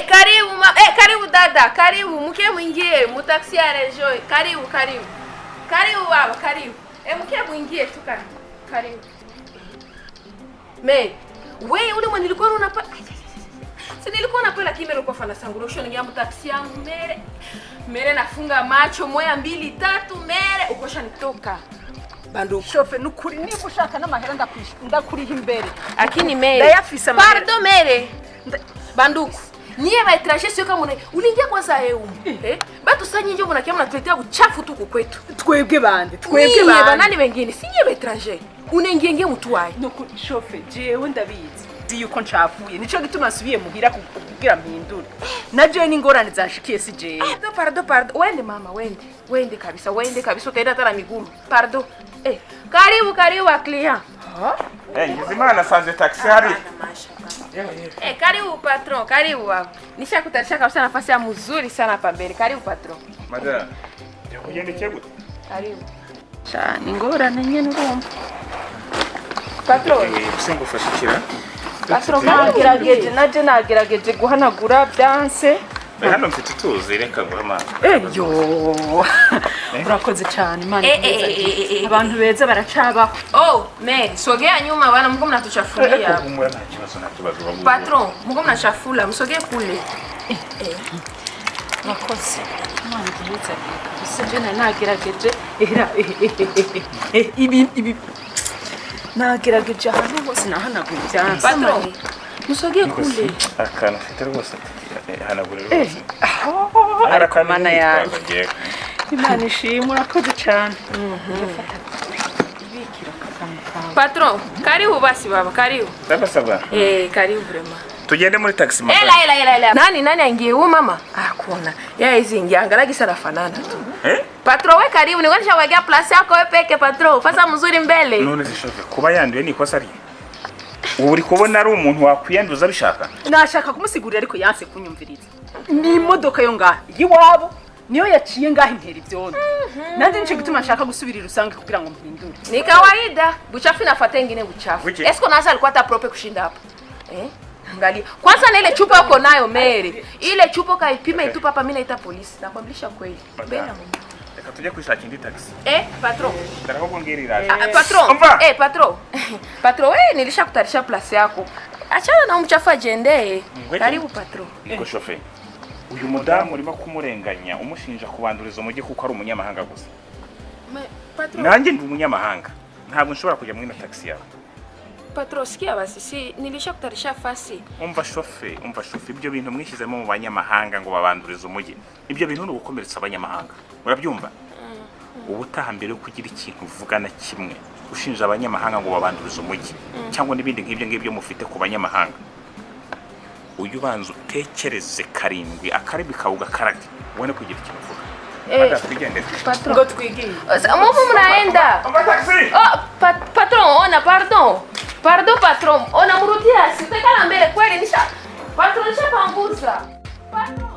Karibu ma karibu dada, karibu mke mwingie mu taxi ya Rejo. Karibu, karibu. Karibu baba, karibu. Mke mwingie tu karibu. Karibu. Me, we ule mwenye nilikuwa unapa. Si nilikuwa napela kimero ulikuwa fana sangu rosho ningia mu taxi yangu mere. Mere nafunga macho moya mbili tatu mere ukosha nitoka. Banduku. Shofe, nukuri niba ushaka n'amahera ndakuriha imbere. Akini mere. Ndayafise amahera. Pardon mere. Banduku. Niye ba étranger sio kama uliingia kwanza eu. Eh? Batu sasa nyinyi mnakia mnatuletea uchafu tu kwetu. Twebwe bande? Twebwe Niye bande? Banani wengine? Si nyie ba étranger. Unaingia ingia mtu wae. Nukuri shofe, jewe ndabizi nzi yuko ncafuye, nico gituma nsubiye muhira kugira mpindure. Na jewe n'ingorane zanshikiye si jewe. Pardon, pardon, pardon. Wende mama, wende. Wende kabisa, wende kabisa utaenda hata na miguu. Pardon. Karibu karibu wa client. Ngizimana asanze taxi hari. Karibu patron, karibu baba. Nishakutarisha kabisa nafasi ya mzuri sana hapa mbele. Karibu patron. Madam, yakugendekeye gute? Karibu. Cyane ingorane nyene urumva. Patron. Gusa ngufashe ikira. Patron, karibu. Nagerageje naje, nagerageje guhanagura byanse. Hano mfite utuzi, reka nguhe amazi. Yo, urakoze cyane, Imana ikuhezagire. Abantu beza baracabaho. Oh, man, sogea nyuma bana, mko mnatuchafulia. Humura, nta kibazo, nta kibazo. Patron, mko mnachafula, msogee kule. Urakoze, Imana ikuhezagire kabisa. Je nari nagerageje era ibi nagerageje ahantu hose nahanaguye ibyansi. Patron, msogee kule. Akantu ufite rwose hanagura rwose. Ariko Mana yanjye, Imana ishimwe, urakoze cyane. Bikira akantu kawe. Patron, karibu basi baba, karibu. Saba saba. Karibu vraiment. Tugende muri taxi, madam. Ela ela ela ela. Nani nani aingie huyu mama? Ah, kuona. Yeye hizi ingia, angalia gisa anafanana tu. Eh? Patron, we karibu, nilikuwa nishawekea place yako wewe peke patron. Fasa mzuri mbele. None se shofe, kuba yanduye ni ikosa rye? Ubu uri kubona ari umuntu wakwiyanduza abishaka? Nashaka kumusigurira ariko yanse kunyumviriza. Ni imodoka yo ngaha y'iwabo niyo yaciye ngaha intera ibyondo, nanjye nico gituma nshaka gusubirira usange kugira ngo mpindure. Ni kawaida. Buchafu inafuata ingine buchafu. Wiki. Esko naza alikuwa hata propre kushinda hapa. Eh? Angalia. Kwanza na ile chupa uko nayo mere. Ile chupa kaipima itupa hapa, mimi naita polisi. Nakwambisha kweli. Mbele ya Mungu. Reka tujye kwishakira indi taxi. Patron. Dore ahubwo ngira iraje. Ah, patron. Umva! Patron. Patron, wewe nilishakutarisha place yako. Achana na mchafu ajende. Ngweke. Karibu patron. Niko shofe, uyu mudamu urimo kumurenganya umushinja kubanduriza umujyi kuko ari umunyamahanga gusa. Patron. Nanjye ndi umunyamahanga, ntabwo nshobora kujya muri ino taxi yawe. Patron, sikia basi, si nilishakutarisha fasi. Umva shofe, umva shofe, ibyo bintu mwishyizemo mu banyamahanga ngo babandurize umujyi, ibyo bintu ni ugukomeretsa abanyamahanga, urabyumva? Ubutaha mbere yo kugira ikintu uvuga na kimwe ushinja abanyamahanga ngo babandurize umujyi cyangwa n'ibindi nk'ibyo ngibyo mufite ku banyamahanga, ujye ubanza utekereze karindwi, akarimi kawe ugakarage, ubone kugira ikintu uvuga. Madam, twigendere. Patron. Ngo twigiye. Mumu mnaenda. Umva taxi. Oh, patron, ona pardon. Pardon patron, ona murudia, sitakala mbele kweli nisha. Patron nishapanguza. Patron.